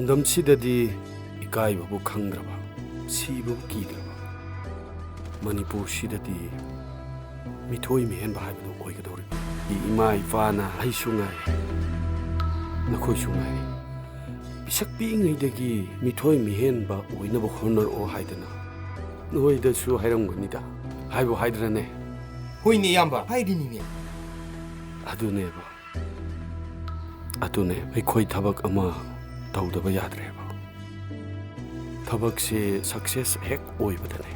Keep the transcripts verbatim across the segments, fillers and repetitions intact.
ꯂꯝꯁꯤꯗꯗꯤ ꯏꯀꯥꯏꯕꯕꯨ ꯈꯪꯗ꯭ꯔꯕ, ꯁꯤꯕꯕꯨ ꯀꯤꯗ꯭ꯔꯕ ꯃꯅꯤꯄꯨꯔꯁꯤꯗꯗꯤ ꯃꯤꯊꯣꯏ ꯃꯤꯍꯦꯟꯕ ꯍꯥꯏꯕꯗꯨ ꯑꯣꯏꯒꯗꯧꯔꯤꯕ꯫ ꯏꯃꯥ ꯏꯄꯥꯅ ꯑꯩꯁꯨ ꯉꯥꯏꯔꯦ, ꯅꯈꯣꯏꯁꯨ ꯉꯥꯏꯔꯦ, ꯄꯤꯁꯛ ꯄꯤꯛꯏꯉꯩꯗꯒꯤ ꯃꯤꯊꯣꯏ ꯃꯤꯍꯦꯟꯕ ꯑꯣꯏꯅꯕ ꯍꯣꯠꯅꯔꯛꯑꯣ ꯍꯥꯏꯗꯅ ꯅꯈꯣꯏꯗꯁꯨ ꯍꯥꯏꯔꯝꯒꯅꯤꯗ꯫ ꯍꯥꯏꯕꯨ ꯍꯥꯏꯗ꯭ꯔꯅꯦ? ꯍꯣꯏꯅꯦ ꯏꯌꯥꯝꯕ, ꯍꯥꯏꯔꯤꯅꯤꯅꯦ꯫ ꯑꯗꯨꯅꯦꯕ꯫ ꯑꯗꯨꯅꯦ, ꯑꯩꯈꯣꯏ ꯊꯕꯛ ꯑꯃ ꯇꯧꯗꯕ ꯌꯥꯗ꯭ꯔꯦꯕ꯫ ꯊꯕꯛꯁꯦ success ꯍꯦꯛ ꯑꯣꯏꯕꯗꯅꯦ,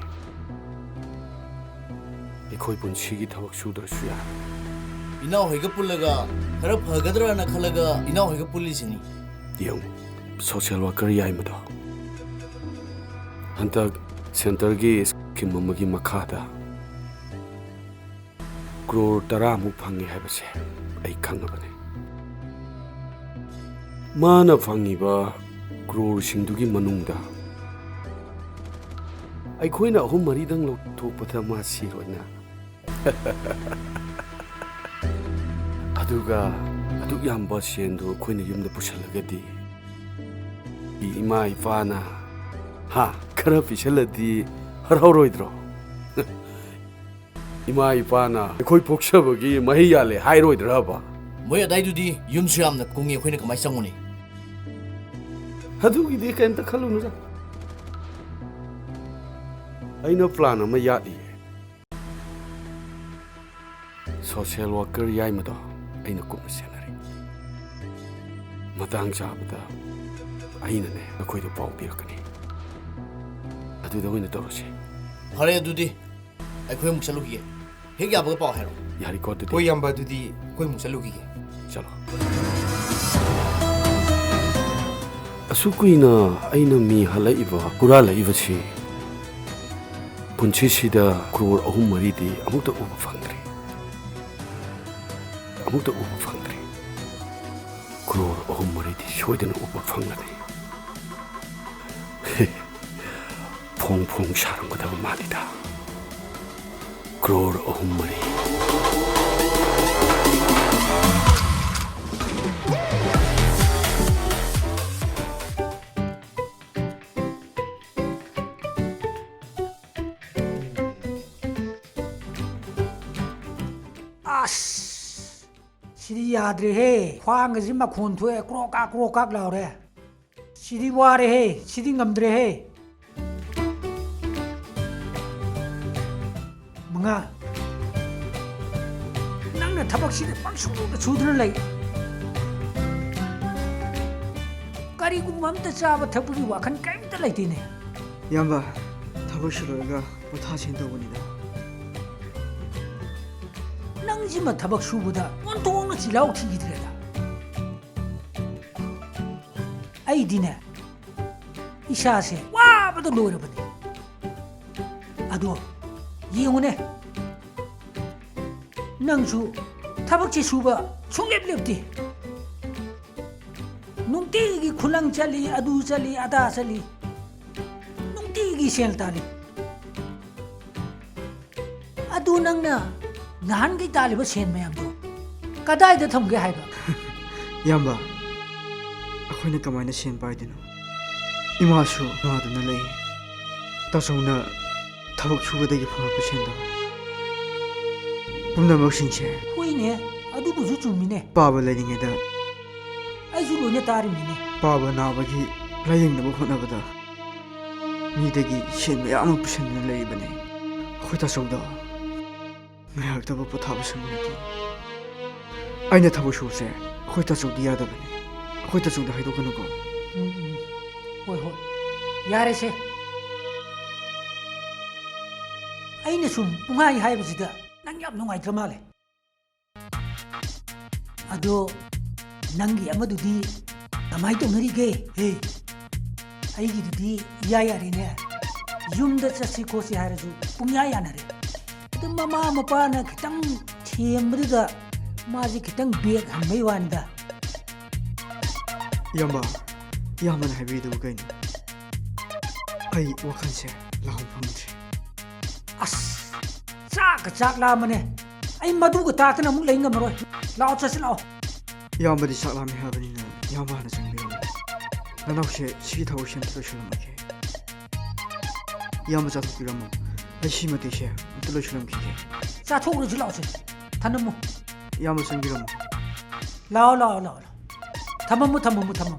ꯑꯩꯈꯣꯏ ꯄꯨꯟꯁꯤꯒꯤ ꯊꯕꯛ ꯁꯨꯗ꯭ꯔꯁꯨ ꯌꯥꯔꯦ꯫ ꯏꯅꯥꯎꯍꯣꯏꯒ ꯄꯨꯜꯂꯒ ꯈꯔ ꯐꯒꯗ꯭ꯔꯅ ꯈꯜꯂꯒ ꯏꯅꯥꯎꯍꯣꯏꯒ ꯄꯨꯜꯂꯤꯁꯤꯅꯤ꯫ ꯌꯦꯡꯉꯨ, social worker ꯌꯥꯏꯃꯗꯣ ꯍꯟꯗꯛ centreꯒꯤ scheme ꯑꯃꯒꯤ ꯃꯈꯥꯗ ꯀ꯭ꯔꯣꯔ ꯇꯔꯥꯃꯨꯛ ꯐꯪꯉꯦ ꯍꯥꯏꯕꯁꯦ ꯑꯩ ꯈꯪꯉꯕꯅꯤ꯫ ꯃꯥꯅ ꯐꯪꯉꯤꯕ ꯀ꯭ꯔꯣꯔꯁꯤꯡꯗꯨꯒꯤ ꯃꯅꯨꯡꯗ ꯑꯩꯈꯣꯏꯅ ꯑꯍꯨꯝ ꯃꯔꯤꯗꯪ ꯂꯧꯊꯣꯛꯄꯗ ꯃꯥ ꯁꯤꯔꯣꯏꯅ꯫ ꯑꯗꯨꯒ ꯑꯗꯨꯛ ꯌꯥꯝꯕ ꯁꯦꯟꯗꯨ ꯑꯩꯈꯣꯏꯅ ꯌꯨꯝꯗ ꯄꯨꯁꯜꯂꯒꯗꯤ ꯏꯃꯥ ꯏꯄꯥꯅ, ꯍꯥ, ꯈꯔ ꯄꯤꯁꯜꯂꯗꯤ ꯍꯔꯥꯎꯔꯣꯏꯗ꯭ꯔꯣ? ꯏꯃꯥ ꯏꯄꯥꯅ ꯑꯩꯈꯣꯏ ꯄꯣꯛꯆꯕꯒꯤ ꯃꯍꯩ ꯌꯥꯜꯂꯦ ꯍꯥꯏꯔꯣꯏꯗ꯭ꯔꯕ? ꯃꯣꯏ ꯑꯗꯥꯏꯗꯨꯗꯤ ꯌꯨꯝꯁꯨ ꯌꯥꯝꯅ ꯀꯨꯡꯉꯤ, ꯑꯩꯈꯣꯏꯅ ꯀꯃꯥꯏꯅ ꯆꯪꯉꯨꯅꯤ? ꯑꯗꯨꯒꯤꯗꯤ ꯀꯩꯝꯇ ꯈꯜꯂꯨꯅꯨꯗ꯫ ꯑꯩꯅ plan ꯑꯃ ꯌꯥꯠꯂꯤꯌꯦ꯫ Social worker ꯌꯥꯏꯃꯗꯣ ꯑꯩꯅ ꯀꯨꯞꯅ ꯁꯦꯟꯅꯔꯤ꯫ ꯃꯇꯥꯡ ꯆꯥꯕꯗ ꯑꯩꯅꯅꯦ ꯅꯈꯣꯏꯗ ꯄꯥꯎ ꯄꯤꯔꯛꯀꯅꯤ꯫ ꯑꯗꯨꯗ ꯑꯣꯏꯅ ꯇꯧꯔꯁꯤ꯫ ꯐꯔꯦ, ꯑꯗꯨꯗꯤ ꯑꯩꯈꯣꯏ ꯑꯃꯨꯛ ꯆꯠꯂꯨꯈꯤꯒꯦ꯫ ꯍꯦꯛ ꯌꯥꯕꯒ ꯄꯥꯎ ꯍꯥꯏꯔꯛꯑꯣ꯫ ꯌꯥꯔꯦꯀꯣ ꯑꯗꯨꯗꯤ? ꯍꯣꯏ ꯏꯌꯥꯝꯕ, ꯑꯗꯨꯗꯤ ꯑꯩꯈꯣꯏ ꯑꯃꯨꯛ ꯆꯠꯂꯨꯈꯤꯒꯦ꯫ ꯆꯠꯂꯣ꯫ ꯑꯁꯨꯛ ꯀꯨꯏꯅ ꯑꯩꯅ ꯃꯤ ꯍꯥꯠꯂꯛꯏꯕ, ꯍꯨꯔꯥꯜꯂꯛꯏꯕꯁꯤ ꯄꯨꯟꯁꯤꯁꯤꯗ ꯀ꯭ꯔꯣꯔ ꯑꯍꯨꯝ ꯃꯔꯤꯗꯤ ꯑꯃꯨꯛꯇ ꯎꯕ ꯐꯪꯗ꯭ꯔꯤ꯫ ꯑꯃꯨꯛꯇ ꯎꯕ ꯐꯪꯗ꯭ꯔꯤ꯫ ꯀ꯭ꯔꯣꯔ ꯑꯍꯨꯝ ꯃꯔꯤꯗꯤ ꯁꯣꯏꯗꯅ ꯎꯕ ꯐꯪꯂꯅꯤ꯫ ꯐꯣꯡ ꯐꯣꯡ ꯁꯥꯔꯝꯒꯗꯕ ꯃꯥꯜꯂꯤꯗ꯫ ꯀ꯭ꯔꯣꯔ ꯑꯍꯨꯝ ꯃꯔꯤ꯫ ꯁꯤꯗꯤ ꯌꯥꯗ꯭ꯔꯦꯍꯦ, ꯈ꯭ꯋꯥꯡꯒꯁꯤ ꯃꯈꯣꯟ ꯊꯣꯛꯑꯦ, ꯀ꯭ꯔꯣꯛ ꯀꯥꯛ ꯀ꯭ꯔꯣꯛ ꯀꯥꯛ ꯂꯥꯎꯔꯦ꯫ ꯁꯤꯗꯤ ꯋꯥꯔꯦꯍꯦ, ꯁꯤꯗꯤ ꯉꯝꯗ꯭ꯔꯦꯍꯦ꯫ ꯃꯉꯥ, ꯅꯪꯅ ꯊꯕꯛꯁꯤꯗ ꯄꯪꯁꯨꯗ ꯁꯨꯗꯨꯅ ꯂꯩ꯫ ꯀꯔꯤꯒꯨꯝꯕ ꯑꯝꯇ ꯆꯥꯕ ꯊꯛꯄꯒꯤ ꯋꯥꯈꯜ ꯀꯔꯤꯝꯇ ꯂꯩꯇꯦꯅꯦ꯫ ꯏꯌꯥꯝꯕ, ꯊꯕꯛ ꯁꯨꯔꯒ ꯄꯣꯊꯥꯁꯦꯅ ꯇꯧꯕꯅꯤꯗ꯫ ꯅꯪꯁꯤꯃ ꯊꯕꯛ ꯁꯨꯕꯗ ꯑꯣꯟꯊꯣꯛꯅ ꯆꯤꯜꯍꯥꯎ ꯊꯤꯈꯤꯗ꯭ꯔꯦꯗ꯫ ꯑꯩꯗꯤꯅꯦ, ꯏꯁꯥꯁꯦ ꯋꯥꯕꯗ ꯂꯣꯏꯔꯕꯅꯤ꯫ ꯑꯗꯣ ꯌꯦꯡꯉꯨꯅꯦ, ꯅꯪꯁꯨ ꯊꯕꯛꯁꯦ ꯁꯨꯕ ꯁꯨꯡꯂꯦꯞ ꯂꯦꯞꯇꯦ꯫ ꯅꯨꯡꯇꯤꯒꯤ ꯈꯨꯂꯪ ꯆꯠꯂꯤ, ꯑꯗꯨ ꯆꯠꯂꯤ, ꯑꯗꯥ ꯆꯠꯂꯤ, ꯅꯨꯡꯇꯤꯒꯤ ꯁꯦꯜ ꯇꯥꯜꯂꯤ꯫ ꯑꯗꯨ ꯅꯪꯅ ꯅꯍꯥꯟꯈꯩ ꯇꯥꯜꯂꯤꯕ ꯁꯦꯟ ꯃꯌꯥꯝꯗꯣ ꯀꯗꯥꯏꯗ ꯊꯝꯒꯦ ꯍꯥꯏꯕ? ꯏꯌꯥꯝꯕ, ꯑꯩꯈꯣꯏꯅ ꯀꯃꯥꯏꯅ ꯁꯦꯟ ꯄꯥꯏꯗꯣꯏꯅꯣ? ꯏꯃꯥꯁꯨ ꯅꯥꯗꯨꯅ ꯂꯩ꯫ ꯇꯥꯆꯧꯅ ꯊꯕꯛ ꯁꯨꯕꯗꯒꯤ ꯐꯪꯉꯛꯄ ꯁꯦꯟꯗꯣ, ꯄꯨꯝꯅꯃꯛꯁꯤꯡꯁꯦ꯫ ꯍꯣꯏꯅꯦ, ꯑꯗꯨꯕꯨꯁꯨ ꯆꯨꯝꯃꯤꯅꯦ꯫ ꯄꯥꯕ ꯂꯩꯔꯤꯉꯩꯗ ꯑꯩꯁꯨ ꯂꯣꯏꯅ ꯇꯥꯔꯤꯃꯤꯅꯦ꯫ ꯄꯥꯕ ꯅꯥꯕꯒꯤ ꯂꯥꯌꯦꯡꯅꯕ ꯍꯣꯠꯅꯕꯗ ꯃꯤꯗꯒꯤ ꯁꯦꯟ ꯃꯌꯥꯝ ꯑꯃ ꯄꯨꯁꯤꯟꯗꯨꯅ ꯂꯩꯔꯤꯕꯅꯤ꯫ ꯑꯩꯈꯣꯏ ꯇꯥꯆꯧꯗꯣ ꯉꯥꯏꯍꯥꯛꯇꯕꯨ ꯄꯣꯊꯥꯕ ꯁꯪꯕ ꯅꯠꯇꯦ꯫ ꯑꯩꯅ ꯊꯕꯛ ꯁꯨꯕꯁꯦ ꯑꯩꯈꯣꯏ ꯇꯥꯆꯧꯗꯤ ꯌꯥꯗꯕꯅꯤ꯫ ꯑꯩꯈꯣꯏ ꯇꯥꯆꯧꯗ ꯍꯥꯏꯗꯣꯛꯀꯅꯨꯀꯣ꯫ ꯎꯝ, ꯎꯝ꯫ ꯍꯣꯏ, ꯍꯣꯏ꯫ ꯌꯥꯔꯦꯁꯦ꯫ ꯑꯩꯅ ꯁꯨꯝ ꯄꯨꯡꯍꯥꯏ ꯍꯥꯏꯕꯁꯤꯗ ꯅꯪ ꯌꯥꯝ ꯅꯨꯡꯉꯥꯏꯇ꯭ꯔ ꯃꯥꯜꯂꯦ꯫ ꯑꯗꯣ ꯅꯪꯒꯤ ꯑꯃꯗꯨꯗꯤ ꯀꯃꯥꯏ ꯇꯧꯅꯔꯤꯒꯦ? ꯍꯦ, ꯑꯩꯒꯤꯗꯨꯗꯤ ꯏꯌꯥ ꯌꯥꯔꯦꯅꯦ꯫ ꯌꯨꯝꯗ ꯆꯠꯁꯤ ꯈꯣꯠꯁꯤ ꯍꯥꯏꯔꯁꯨ ꯄꯨꯡꯌꯥ ꯌꯥꯅꯔꯦ꯫ ꯑꯗꯨ ꯃꯃꯥ ꯃꯄꯥꯅ ꯈꯤꯇꯪ ꯊꯦꯝꯕꯗꯨꯗ ꯃꯥꯁꯦ ꯈꯤꯇꯪ ꯕꯦꯛ ꯍꯟꯕꯩ ꯋꯥꯅꯤꯗ꯫ ꯏꯌꯥꯝꯕ, ꯏꯌꯥꯝꯕꯅ ꯍꯥꯏꯕꯤꯔꯤꯗꯨꯕꯨ ꯀꯩꯅꯣ? ꯑꯩ ꯋꯥꯈꯜꯁꯦ ꯂꯥꯡ ꯐꯪꯗ꯭ꯔꯦ꯫ ꯑꯁ, ꯆꯥꯛꯀ ꯆꯥꯛ ꯂꯥꯝꯕꯅꯦ꯫ ꯑꯩ ꯃꯗꯨꯒ ꯇꯥꯛꯇꯅ ꯑꯃꯨꯛ ꯂꯩ ꯉꯝꯃꯔꯣꯏ꯫ ꯂꯥꯛꯑꯣ, ꯆꯠꯁꯤ ꯂꯥꯛꯑꯣ꯫ ꯏꯌꯥꯝꯕꯗꯤ ꯆꯥꯛ ꯂꯥꯝꯃꯦ ꯍꯥꯏꯕꯅꯤꯅ ꯏꯌꯥꯝꯕ ꯍꯥꯟꯅ ꯆꯪꯕꯤꯔꯝꯃꯣ꯫ ꯅꯅꯥꯎꯁꯦ ꯁꯤꯒꯤ ꯊꯕꯛꯁꯦ ꯑꯝꯇ ꯂꯣꯏꯁꯤꯜꯂꯝꯃꯒꯦ꯫ ꯏꯌꯥꯝꯕ ꯆꯥꯊꯣꯛꯄꯤꯔꯝꯃꯣ꯫ ꯑꯩ ꯁꯤ ꯃꯇꯦꯛꯁꯦ ꯑꯝꯇ ꯂꯣꯏꯁꯤꯜꯂꯝꯈꯤꯒꯦ꯫ ꯆꯥꯊꯣꯛꯎꯔꯁꯤ ꯂꯥꯛꯑꯣꯁꯦ꯫ ꯊꯅꯝꯃꯣ꯫ ꯏꯌꯥꯝꯕ ꯆꯪꯕꯤꯔꯝꯃꯣ꯫ ꯂꯥꯛꯑꯣ, ꯂꯥꯛꯑꯣ, ꯂꯥꯛꯑꯣ, ꯂꯥꯛꯑꯣ꯫ ꯊꯝꯃꯝꯃꯣ, ꯊꯝꯃꯝꯃꯣ, ꯊꯝꯃꯝꯃꯣ꯫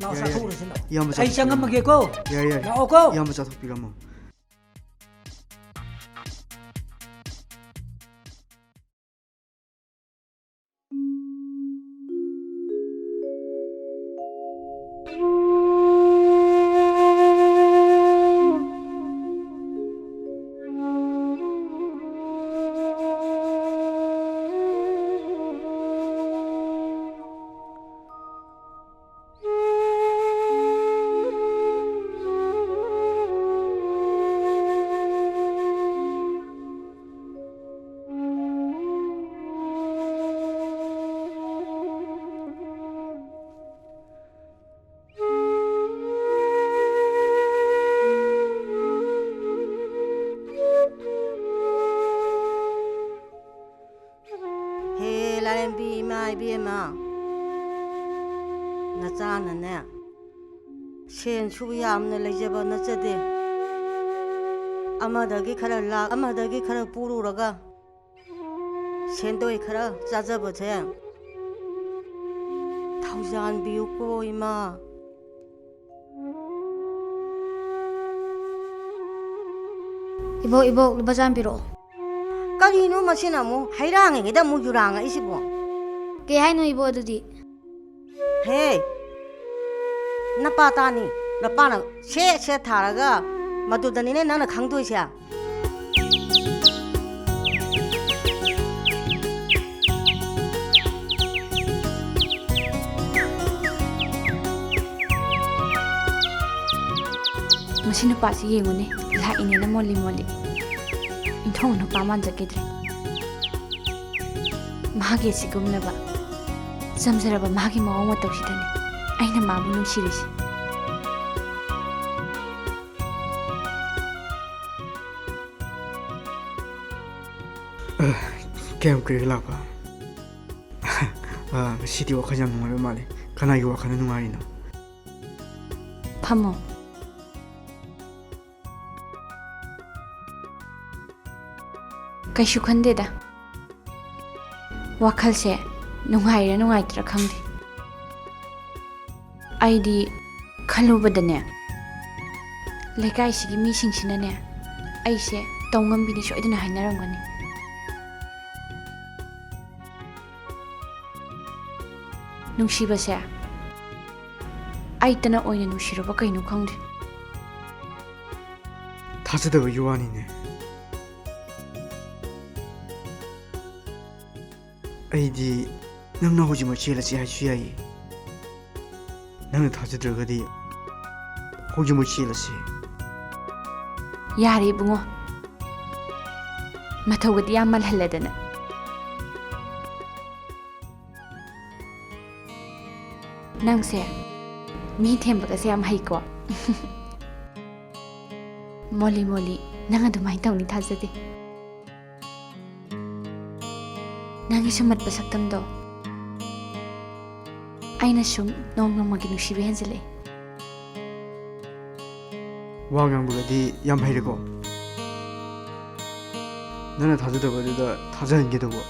ꯂꯥꯛꯑꯣ, ꯌꯥꯔꯦ, ꯌꯥꯔꯦ꯫ ꯆꯥꯊꯣꯛꯎꯔꯁꯤ, ꯂꯥꯛꯑꯣ꯫ ꯏꯌꯥꯝꯕ ꯑꯩ ꯆꯥꯊꯣꯛꯄꯤꯔꯝꯃꯣ꯫ ꯆꯪꯉꯝꯃꯒꯦꯀꯣ꯫ ꯌꯥꯔꯦ, ꯌꯥꯔꯦ꯫ ꯂꯥꯛꯑꯣꯀꯣ꯫ ꯏꯌꯥꯝꯕ ꯆꯥꯊꯣꯛꯄꯤꯔꯝꯃꯣ꯫ ꯍꯦ ꯂꯥꯏꯔꯦꯝꯕꯤ ꯏꯃꯥ ꯏꯕꯦꯝꯃ, ꯅꯆꯥꯅꯅꯦ, ꯁꯦꯟꯁꯨ ꯌꯥꯝꯅ ꯂꯩꯖꯕ ꯅꯠꯆꯗꯦ꯫ ꯑꯃꯗꯒꯤ ꯈꯔ ꯂꯥꯛ, ꯑꯃꯗꯒꯤ ꯈꯔ ꯄꯨꯔꯨꯔꯒ ꯁꯦꯟꯗꯣꯏ ꯈꯔ ꯆꯥꯖꯕꯁꯦ ꯊꯧꯖꯥꯟꯕꯤꯌꯨꯀꯣ ꯏꯃꯥ꯫ ꯏꯕꯣꯛ, ꯏꯕꯣꯛ, ꯂꯨꯄꯥ ꯆꯥꯝ ꯄꯤꯔꯛꯑꯣ꯫ ꯀꯔꯤꯅꯣ ꯃꯁꯤꯅ ꯑꯃꯨꯛ ꯍꯩꯔꯥꯡꯉꯤꯉꯩꯗ ꯑꯃꯨꯛ ꯌꯨꯔꯥꯡꯉꯛꯏꯁꯤꯕꯣ? ꯀꯩ ꯍꯥꯏꯅꯣ ꯏꯕꯣꯛ ꯑꯗꯨꯗꯤ? ꯍꯦ, ꯅꯄꯥ ꯇꯥꯅꯤ꯫ ꯅꯄꯥꯅ ꯁꯦꯠ ꯁꯦꯠ ꯊꯥꯔꯒ ꯃꯗꯨꯗꯅꯤꯅꯦ ꯅꯪꯅ ꯈꯪꯗꯣꯏꯁꯦ꯫ ꯃꯁꯤ ꯅꯨꯄꯥꯁꯤ ꯌꯦꯡꯉꯨꯅꯦ, ꯂꯥꯛꯏꯅꯦꯅ ꯃꯣꯜꯂꯤ ꯃꯣꯜꯂꯤ꯫ ꯏꯟꯊꯣꯡ ꯅꯨꯄꯥ ꯃꯥꯟꯖꯈꯤꯗ꯭ꯔꯦ꯫ ꯃꯥꯒꯤ ꯑꯁꯤꯒꯨꯝꯂꯕ ꯆꯝꯖꯔꯕ ꯃꯥꯒꯤ ꯃꯑꯣꯡ ꯃꯇꯧꯁꯤꯗꯅꯤ ꯑꯩꯅ ꯃꯥꯕꯨ ꯅꯨꯡꯁꯤꯔꯤꯁꯤ꯫ ꯑ, ꯀꯌꯥꯝ ꯀꯨꯏꯔꯦ ꯂꯥꯛꯄ? ꯑ, ꯉꯁꯤꯗꯤ ꯋꯥꯈꯜ ꯌꯥꯝ ꯅꯨꯡꯉꯥꯏꯕ ꯃꯥꯜꯂꯦ꯫ ꯀꯅꯥꯒꯤ ꯋꯥꯈꯜꯅ ꯅꯨꯡꯉꯥꯏꯔꯤꯅꯣ? ꯐꯝꯃꯣ꯫ ꯀꯩꯁꯨ ꯈꯟꯗꯦꯗ꯫ ꯋꯥꯈꯜꯁꯦ ꯅꯨꯡꯉꯥꯏꯔ ꯅꯨꯡꯉꯥꯏꯇ꯭ꯔꯥ ꯈꯪꯗꯦ꯫ ꯑꯩꯗꯤ ꯈꯜꯂꯨꯕꯗꯅꯦ, ꯂꯩꯀꯥꯏꯁꯤꯒꯤ ꯃꯤꯁꯤꯡꯁꯤꯅꯅꯦ, ꯑꯩꯁꯦ ꯇꯧ ꯉꯝꯕꯤꯅꯤ ꯁꯣꯏꯗꯅ ꯍꯥꯏꯅꯔꯝꯒꯅꯤ꯫ ꯅꯨꯡꯁꯤꯕꯁꯦ ꯑꯩꯇꯅ ꯑꯣꯏꯅ ꯅꯨꯡꯁꯤꯔꯕ ꯀꯩꯅꯣ ꯈꯪꯗꯦ꯫ ꯊꯥꯖꯗꯕꯒꯤ ꯋꯥꯅꯤꯅꯦ꯫ ꯑꯩꯗꯤ ꯅꯪꯅ ꯍꯧꯖꯤꯛꯃꯛ ꯆꯦꯜꯂꯁꯤ ꯍꯥꯏꯁꯨ ꯌꯥꯏꯌꯦ꯫ ꯅꯪꯅ ꯊꯥꯖꯗ꯭ꯔꯒꯗꯤ ꯍꯧꯖꯤꯛꯃꯛ ꯆꯦꯜꯂꯁꯤ꯫ ꯌꯥꯔꯦ ꯏꯕꯨꯡꯉꯣ, ꯃꯊꯧꯒꯗꯤ ꯌꯥꯝ ꯃꯥꯜꯍꯜꯂꯗꯅ꯫ ꯅꯪꯁꯦ ꯃꯤ ꯊꯦꯝꯕꯒꯁꯦ ꯌꯥꯝ ꯍꯩꯀꯣ꯫ ꯃꯣꯂꯤ ꯃꯣꯂꯤ, ꯅꯪ ꯑꯗꯨꯃꯥꯏꯅ ꯇꯧꯅꯤ ꯊꯥꯖꯗꯦ꯫ ꯅꯪꯒꯤ ꯁꯨꯝꯍꯠꯄ ꯁꯛꯇꯝꯗꯣ ꯑꯩꯅ ꯁꯨꯝ ꯅꯣꯡ ꯅꯣꯡꯃꯒꯤ ꯅꯨꯡꯁꯤꯕ ꯍꯦꯟꯖꯤꯜꯂꯛꯑꯦ꯫ ꯋꯥ ꯉꯥꯡꯕꯒꯗꯤ ꯌꯥꯝ ꯍꯩꯔꯦꯀꯣ꯫ ꯅꯪꯅ ꯊꯥꯖꯗꯕꯗꯨꯗ ꯊꯥꯖꯍꯟꯒꯦ ꯇꯧꯕ꯫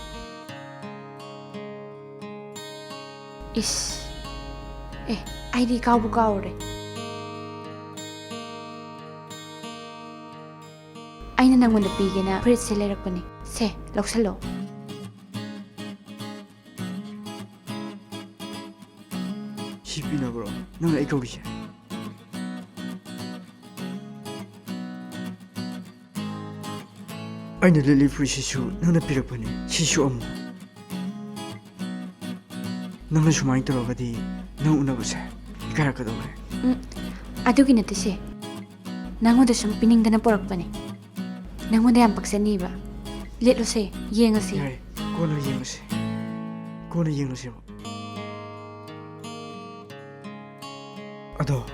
ꯏꯁ, ꯑꯦ, ꯑꯩꯗꯤ ꯀꯥꯎꯕꯨ ꯀꯥꯎꯔꯦ꯫ ꯑꯩꯅ ꯅꯪꯉꯣꯟꯗ ꯄꯤꯒꯦꯅ ꯐꯨꯔꯤꯠꯁꯦ ꯂꯩꯔꯛꯄꯅꯤ꯫ ꯁꯦ, ꯂꯧꯁꯜꯂꯣ꯫ ꯁꯤ ꯄꯤꯅꯕ꯭ꯔꯣ ꯅꯪꯅ ꯑꯩ ꯀꯧꯔꯤꯁꯦ? ꯑꯩꯅ ꯂꯤꯠꯂꯤ ꯐꯨꯔꯤꯠꯁꯤꯁꯨ ꯅꯪꯅ ꯄꯤꯔꯛꯄꯅꯤ꯫ ꯁꯤꯁꯨ ꯑꯃꯨꯛ ꯅꯪꯅ ꯁꯨꯃꯥꯏꯅ ꯇꯧꯔꯒꯗꯤ ꯅꯪ ꯎꯅꯕꯁꯦ ꯏꯀꯥꯏꯔꯛꯀꯗꯧꯔꯦ꯫ ꯎꯝ, ꯑꯗꯨꯒꯤ ꯅꯠꯇꯦꯁꯦ꯫ ꯅꯪꯉꯣꯟꯗ ꯁꯨꯝ ꯄꯤꯅꯤꯡꯗꯅ ꯄꯣꯔꯛꯄꯅꯦ꯫ ꯅꯪꯉꯣꯟꯗ ꯌꯥꯝ ꯄꯛꯆꯅꯤꯕ꯫ ꯂꯤꯠꯂꯨꯁꯦ, ꯌꯦꯡꯉꯁꯤ꯫ ꯌꯥꯔꯦ, ꯀꯣꯟꯅ ꯌꯦꯡꯉꯁꯤ꯫ ꯀꯣꯟꯅ ꯌꯦꯡꯉꯁꯦꯕ꯫ ꯑꯗꯣ,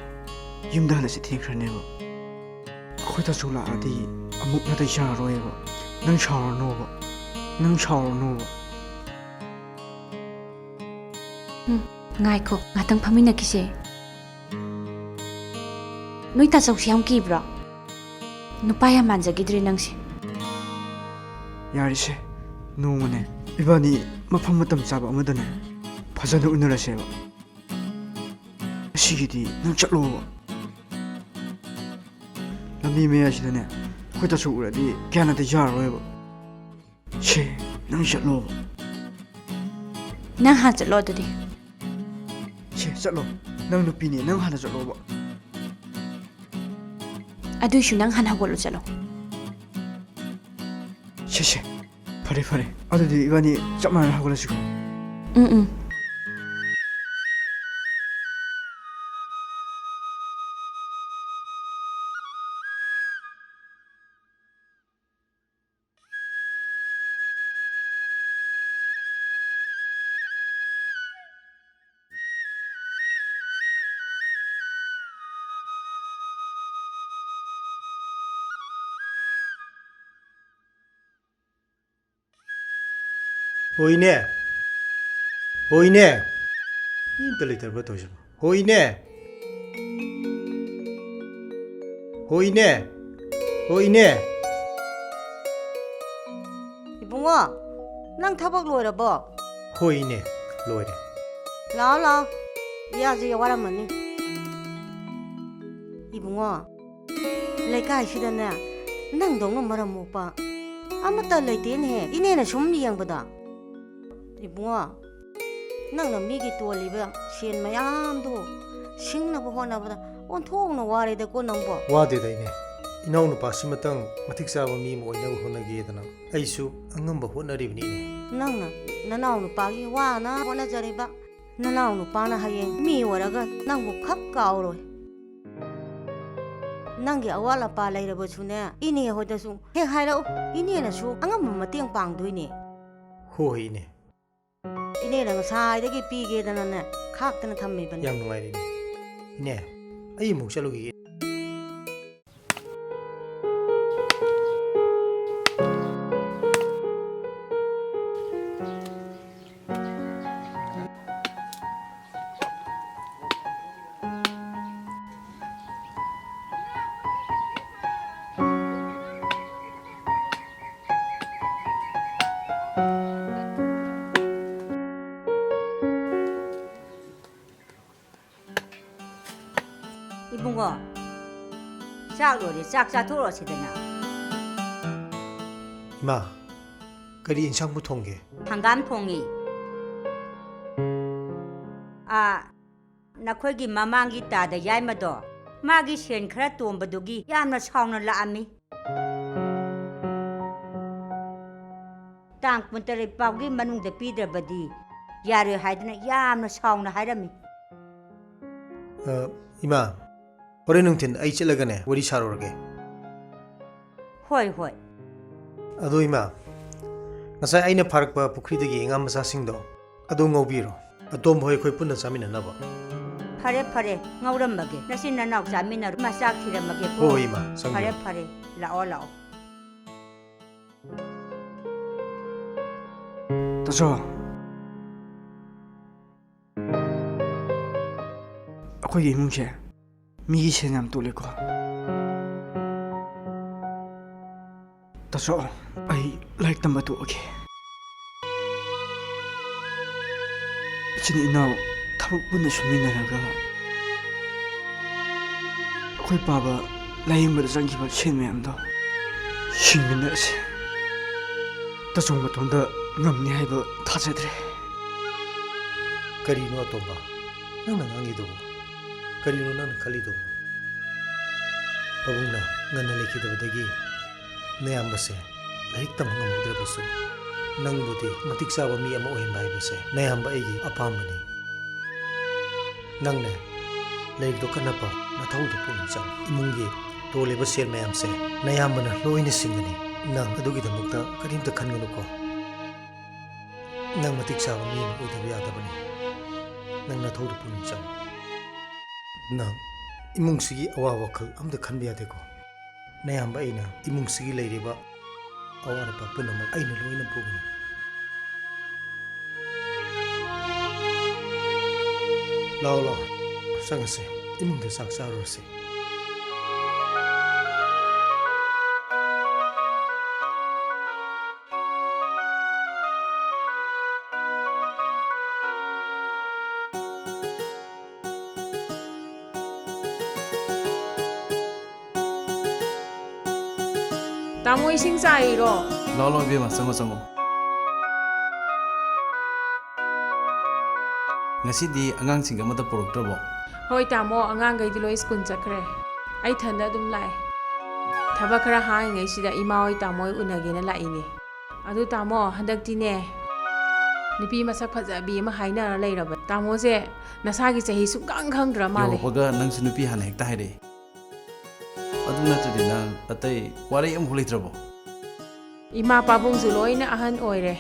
ꯌꯨꯝꯗ ꯍꯜꯂꯁꯤ, ꯊꯦꯡꯈ꯭ꯔꯅꯦꯕ꯫ ꯑꯩꯈꯣꯏ ꯇꯥꯆꯧ ꯂꯥꯛꯑꯗꯤ ꯑꯃꯨꯛ ꯅꯥꯇꯩ ꯆꯥꯔꯔꯣꯏꯕ꯫ ꯅꯪ ꯁꯥꯎꯔꯅꯣꯕ꯫ ꯅꯪ ꯁꯥꯎꯔꯅꯣꯕ꯫ ꯎꯝ, ꯉꯥꯏꯈꯣ, ꯉꯥꯛꯇꯪ ꯐꯝꯃꯤꯟꯅꯈꯤꯁꯦ꯫ ꯅꯣꯏ ꯇꯥꯆꯧꯁꯤ ꯌꯥꯝ ꯀꯤꯕ꯭ꯔꯣ? ꯅꯨꯄꯥ ꯌꯥꯝ ꯃꯥꯟꯖꯈꯤꯗ꯭ꯔꯦ ꯅꯪꯁꯦ꯫ ꯌꯥꯔꯤꯁꯦ, ꯅꯣꯡꯃꯅꯦ ꯏꯕꯥꯅꯤ ꯃꯐꯝ ꯃꯇꯝ ꯆꯥꯕ ꯑꯃꯗꯅꯦ ꯐꯖꯅ ꯎꯅꯔꯁꯦꯕ꯫ ꯉꯁꯤꯒꯤꯗꯤ ꯅꯪ ꯆꯠꯂꯣꯕ꯫ ꯂꯝꯕꯤ ꯃꯌꯥꯏꯁꯤꯗꯅꯦ ꯑꯩꯈꯣꯏ ꯇꯥꯆꯧ ꯎꯔꯗꯤ ꯒ꯭ꯌꯥꯟ ꯑꯇ ꯌꯥꯔꯔꯣꯏꯕ꯫ ꯁꯦ, ꯅꯪ ꯆꯠꯂꯣꯕ꯫ ꯅꯪ ꯍꯥꯟꯅ ꯆꯠꯂꯣ ꯑꯗꯨꯗꯤ꯫ ꯁꯦ, ꯆꯠꯂꯣ꯫ ꯅꯪ ꯅꯨꯄꯤꯅꯦ, ꯅꯪ ꯍꯥꯟꯅ ꯆꯠꯂꯣꯕ꯫ ꯑꯗꯨꯏꯁꯨ ꯅꯪ ꯍꯥꯟꯅ ꯍꯧꯒꯠꯂꯣ ꯆꯠꯂꯣ꯫ ꯁꯦ, ꯁꯦ꯫ ꯐꯔꯦ, ꯐꯔꯦ꯫ ꯑꯗꯨꯗꯤ ꯏꯕꯥꯅꯤ ꯆꯞ ꯃꯥꯟꯅꯅ ꯍꯧꯒꯠꯂꯁꯤꯀꯣ꯫ ꯎꯝ, ꯎꯝ꯫ ꯍꯣꯏꯅꯦ꯫ ꯍꯣꯏꯅꯦ꯫ ꯃꯤ ꯑꯝꯇ ꯂꯩꯇ꯭ꯔꯕ ꯇꯧꯔꯤꯁꯤꯕꯣ? ꯍꯣꯏꯅꯦ꯫ ꯍꯣꯏꯅꯦ꯫ ꯍꯣꯏꯅꯦ꯫ ꯏꯕꯨꯡꯉꯣ, ꯅꯪ ꯊꯕꯛ ꯂꯣꯏꯔꯕꯣ? ꯍꯣꯏꯅꯦ, ꯂꯣꯏꯔꯦ꯫ ꯂꯥꯛꯑꯣ, ꯂꯥꯛꯑꯣ꯫ ꯏꯌꯥꯁꯦ ꯋꯥꯔꯝꯃꯅꯤ꯫ ꯏꯕꯨꯡꯉꯣ, ꯂꯩꯀꯥꯏꯁꯤꯗꯅꯦ ꯅꯪꯗꯧꯅ ꯃꯔꯝ ꯃꯣꯛꯄ ꯑꯃꯠꯇ ꯂꯩꯇꯦꯅꯦꯍꯦ, ꯏꯅꯦꯅ ꯁꯨꯝ ꯌꯦꯡꯕꯗ꯫ ꯏꯕꯨꯡꯉꯣ, ꯅꯪꯅ ꯃꯤꯒꯤ ꯇꯣꯜꯂꯤꯕ ꯁꯦꯟ ꯃꯌꯥꯝꯗꯣ ꯁꯤꯡꯅꯕ ꯍꯣꯠꯅꯕꯗ ꯑꯣꯟꯊꯣꯛꯅ ꯋꯥꯔꯦꯗꯀꯣ ꯅꯪꯕꯣ꯫ ꯋꯥꯗꯦꯗ ꯏꯅꯦ, ꯏꯅꯥꯎꯅꯨꯄꯥꯁꯤꯃꯇꯪ ꯃꯇꯤꯛ ꯆꯥꯕ ꯃꯤ ꯑꯃ ꯑꯣꯏꯅꯕ ꯍꯣꯠꯅꯒꯦꯗꯅ ꯑꯩꯁꯨ ꯑꯉꯝꯕ ꯍꯣꯠꯅꯔꯤꯕꯅꯤ ꯏꯅꯦ꯫ ꯅꯪꯅ ꯅꯅꯥꯎ ꯅꯨꯄꯥꯒꯤ ꯋꯥꯅ ꯍꯣꯠꯅꯖꯔꯤꯕ ꯅꯅꯥꯎ ꯅꯨꯄꯥꯅ ꯍꯌꯦꯡ ꯃꯤ ꯑꯣꯏꯔꯒ ꯅꯪꯕꯨ ꯈꯛ ꯀꯥꯎꯔꯣꯏ꯫ ꯅꯪꯒꯤ ꯑꯋꯥꯠ ꯑꯄꯥ ꯂꯩꯔꯕꯁꯨꯅꯦ, ꯏꯅꯦ ꯍꯣꯏꯗꯁꯨ ꯍꯦꯛ ꯍꯥꯏꯔꯛꯎ, ꯏꯅꯦꯅꯁꯨ ꯑꯉꯝꯕ ꯃꯇꯦꯡ ꯄꯥꯡꯗꯣꯏꯅꯦ꯫ ꯍꯣꯏ ꯏꯅꯦ꯫ ꯏꯅꯦꯅ ꯉꯁꯥꯏꯗꯒꯤ ꯄꯤꯒꯦꯗꯅꯅꯦ ꯈꯥꯛꯇꯅ ꯊꯝꯃꯤꯕꯅꯤ꯫ ꯌꯥꯝ ꯅꯨꯡꯉꯥꯏꯔꯦ ꯏꯅꯦ꯫ ꯏꯅꯦ, ꯑꯩ ꯑꯃꯨꯛ ꯆꯠꯂꯨꯈꯤꯒꯦ꯫ ꯆꯥꯛ ꯂꯣꯏꯔꯦ, ꯆꯥꯛ ꯆꯥꯊꯣꯛꯑꯁꯤꯗꯅ꯫ ꯏꯃꯥ, ꯀꯔꯤ ꯏꯟꯁꯥꯡꯕꯨ ꯊꯣꯡꯒꯦ? ꯍꯪꯒꯥꯝ ꯊꯣꯡꯉꯤ꯫ ꯑꯥ, ꯅꯈꯣꯏꯒꯤ ꯃꯃꯥꯡꯒꯤ ꯇꯥꯗ ꯌꯥꯏꯃꯗꯣ, ꯃꯥꯒꯤ ꯁꯦꯟ ꯈꯔ ꯇꯣꯝꯕꯗꯨꯒꯤ ꯌꯥꯝꯅ ꯁꯥꯎꯅ ꯂꯥꯛꯑꯝꯃꯤ꯫ ꯇꯥꯡ ꯀꯨꯟꯇꯔꯦꯠ ꯐꯥꯎꯒꯤ ꯃꯅꯨꯡꯗ ꯄꯤꯗ꯭ꯔꯕꯗꯤ ꯌꯥꯔꯣꯏ ꯍꯥꯏꯗꯨꯅ ꯌꯥꯝꯅ ꯁꯥꯎꯅ ꯍꯥꯏꯔꯝꯃꯤ꯫ ꯑ, ꯏꯃꯥ, ꯍꯣꯔꯦꯟ ꯅꯨꯡꯊꯤꯟ ꯑꯩ ꯆꯠꯂꯒꯅꯦ ꯋꯥꯔꯤ ꯁꯥꯔꯨꯔꯒꯦ꯫ ꯍꯣꯏ, ꯍꯣꯏ꯫ ꯑꯗꯣ ꯏꯃꯥ, ꯉꯁꯥꯏ ꯑꯩꯅ ꯐꯥꯔꯛꯄ ꯄꯨꯈ꯭ꯔꯤꯗꯒꯤ ꯉꯥ ꯃꯆꯥꯁꯤꯡꯗꯣ, ꯑꯗꯨ ꯉꯧꯕꯤꯔꯣ꯫ ꯑꯇꯣꯝꯕ ꯍꯣꯏ ꯑꯩꯈꯣꯏ ꯄꯨꯟꯅ ꯆꯥꯃꯤꯟꯅꯅꯕ꯫ ꯐꯔꯦ, ꯐꯔꯦ, ꯉꯧꯔꯝꯃꯒꯦ꯫ ꯅꯆꯤꯟ ꯅꯅꯥꯎ ꯆꯥꯃꯤꯟꯅꯔꯨ꯫ ꯏꯃꯥ ꯆꯥꯛ ꯊꯤꯔꯝꯃꯒꯦꯀꯣ꯫ ꯍꯣꯏ, ꯍꯣꯏ, ꯏꯃꯥ, ꯆꯪꯕꯤꯔꯣ꯫ ꯐꯔꯦ, ꯐꯔꯦ, ꯂꯥꯛꯑꯣ, ꯂꯥꯛꯑꯣ꯫ ꯇꯥꯆꯧ, ꯑꯩꯈꯣꯏꯒꯤ ꯏꯃꯨꯡꯁꯦ ꯃꯤꯒꯤ ꯁꯦꯟ ꯌꯥꯝ ꯇꯣꯜꯂꯦꯀꯣ꯫ ꯇꯥꯆꯧ, ꯑꯩ ꯂꯥꯏꯔꯤꯛ ꯇꯝꯕ ꯇꯣꯛꯑꯒꯦ꯫ ꯏꯆꯤꯟ ꯏꯅꯥꯎ ꯊꯕꯛ ꯄꯨꯟꯅ ꯁꯨꯃꯤꯟꯅꯔꯒ ꯑꯩꯈꯣꯏ ꯄꯥꯕ ꯂꯥꯌꯦꯡꯕꯗ ꯆꯪꯈꯤꯕ ꯁꯦꯟ ꯃꯌꯥꯝꯗꯣ ꯁꯤꯡꯃꯤꯟꯅꯔꯁꯦ꯫ ꯇꯥꯆꯧ ꯃꯇꯣꯝꯇ ꯉꯝꯅꯤ ꯍꯥꯏꯕ ꯊꯥꯖꯗ꯭ꯔꯦ꯫ ꯀꯔꯤꯅꯣ ꯑꯇꯣꯝꯕ, ꯅꯪꯅ ꯉꯥꯡꯉꯤꯗꯨꯕꯨ? ꯀꯔꯤꯅꯣ ꯅꯪꯅ ꯈꯜꯂꯤꯗꯨꯕꯨ? ꯄꯥꯕꯨꯡꯅ ꯉꯟꯅ ꯂꯩꯈꯤꯗꯕꯗꯒꯤ ꯅꯌꯥꯝꯕꯁꯦ ꯂꯥꯏꯔꯤꯛ ꯇꯝꯕ ꯉꯝꯍꯧꯗ꯭ꯔꯕꯁꯨ, ꯅꯪꯕꯨꯗꯤ ꯃꯇꯤꯛ ꯆꯥꯕ ꯃꯤ ꯑꯃ ꯑꯣꯏꯍꯟꯕ ꯍꯥꯏꯕꯁꯦ ꯅꯌꯥꯝꯕ ꯑꯩꯒꯤ ꯑꯄꯥꯝꯕꯅꯤ꯫ ꯅꯪꯅꯦ, ꯂꯥꯏꯔꯤꯛꯇꯣ ꯀꯟꯅ ꯄꯥꯎ, ꯅꯊꯧꯗꯣ ꯄꯨꯛꯅꯤꯡ ꯆꯪꯉꯨ꯫ ꯏꯃꯨꯡꯒꯤ ꯇꯣꯜꯂꯤꯕ ꯁꯦꯜ ꯃꯌꯥꯝꯁꯦ ꯅꯌꯥꯝꯕꯅ ꯂꯣꯏꯅ ꯁꯤꯡꯒꯅꯤ꯫ ꯅꯪ ꯑꯗꯨꯒꯤꯗꯃꯛꯇ ꯀꯔꯤꯝꯇ ꯈꯟꯒꯅꯨꯀꯣ꯫ ꯅꯪ ꯃꯇꯤꯛ ꯆꯥꯕ ꯃꯤ ꯑꯃ ꯑꯣꯏꯗꯕ ꯌꯥꯗꯕꯅꯤ꯫ ꯅꯪ ꯅꯊꯧꯗꯣ ꯄꯨꯛꯅꯤꯡ ꯆꯪꯉꯨ꯫ ꯅꯪ ꯏꯃꯨꯡꯁꯤꯒꯤ ꯑꯋꯥ ꯋꯥꯈꯜ ꯑꯝꯇ ꯈꯟꯕ ꯌꯥꯗꯦꯀꯣ꯫ ꯅꯌꯥꯝꯕ ꯑꯩꯅ ꯏꯃꯨꯡꯁꯤꯒꯤ ꯂꯩꯔꯤꯕ ꯑꯋꯥꯠ ꯑꯄꯥ ꯄꯨꯝꯅꯃꯛ ꯑꯩꯅ ꯂꯣꯏꯅ ꯄꯨꯒꯅꯤ꯫ ꯂꯥꯛꯑꯣ, ꯂꯥꯛꯑꯣ, ꯆꯪꯉꯁꯦ, ꯏꯃꯨꯡꯗ ꯆꯥꯛ ꯆꯥꯔꯨꯔꯁꯦ꯫ ꯇꯥꯃꯣ, ꯏꯁꯤꯡ ꯆꯥꯏꯔꯣ? ꯂꯥꯛꯑꯣ ꯂꯥꯛꯑꯣ ꯏꯕꯦꯝꯃ, ꯆꯪꯉꯣ ꯆꯪꯉꯣ꯫ ꯉꯁꯤꯗꯤ ꯑꯉꯥꯡꯁꯤꯡ ꯑꯃꯠꯇ ꯄꯨꯔꯛꯇ꯭ꯔꯕꯣ? ꯍꯣꯏ ꯇꯥꯃꯣ, ꯑꯉꯥꯡꯈꯩꯗꯤ ꯂꯣꯏ ꯁ꯭ꯀꯨꯜ ꯆꯠꯈ꯭ꯔꯦ꯫ ꯑꯩ ꯊꯟꯗ ꯑꯗꯨꯝ ꯂꯥꯛꯑꯦ꯫ ꯊꯕꯛ ꯈꯔ ꯍꯥꯡꯉꯤꯉꯩꯁꯤꯗ ꯏꯃꯥ ꯍꯣꯏ ꯇꯥꯃꯣ ꯍꯣꯏ ꯎꯅꯒꯦꯅ ꯂꯥꯛꯏꯅꯦ꯫ ꯑꯗꯨ ꯇꯥꯃꯣ, ꯍꯟꯗꯛꯇꯤꯅꯦ, ꯅꯨꯄꯤ ꯃꯁꯛ ꯐꯖꯕꯤ ꯑꯃ ꯍꯥꯏꯅꯔ ꯂꯩꯔꯕ꯫ ꯇꯥꯃꯣꯁꯦ ꯅꯁꯥꯒꯤ ꯆꯍꯤ ꯁꯨꯡꯈꯪ ꯈꯪꯗ꯭ꯔ ꯃꯥꯜꯂꯦ꯫ ꯌꯧꯔꯛꯄꯒ ꯅꯪꯁꯨ ꯅꯨꯄꯤ ꯍꯥꯟꯅ ꯍꯦꯛꯇ ꯍꯥꯏꯔꯛꯑꯦ꯫ ꯑꯗꯨ ꯅꯠꯇ꯭ꯔꯗꯤ ꯅꯪ ꯑꯇꯩ ꯋꯥꯔꯤ ꯑꯃꯐꯥꯎ ꯂꯩꯇ꯭ꯔꯕꯣ? ꯏꯃꯥ ꯄꯥꯕꯨꯡꯁꯨ ꯂꯣꯏꯅ ꯑꯍꯟ ꯑꯣꯏꯔꯦ꯫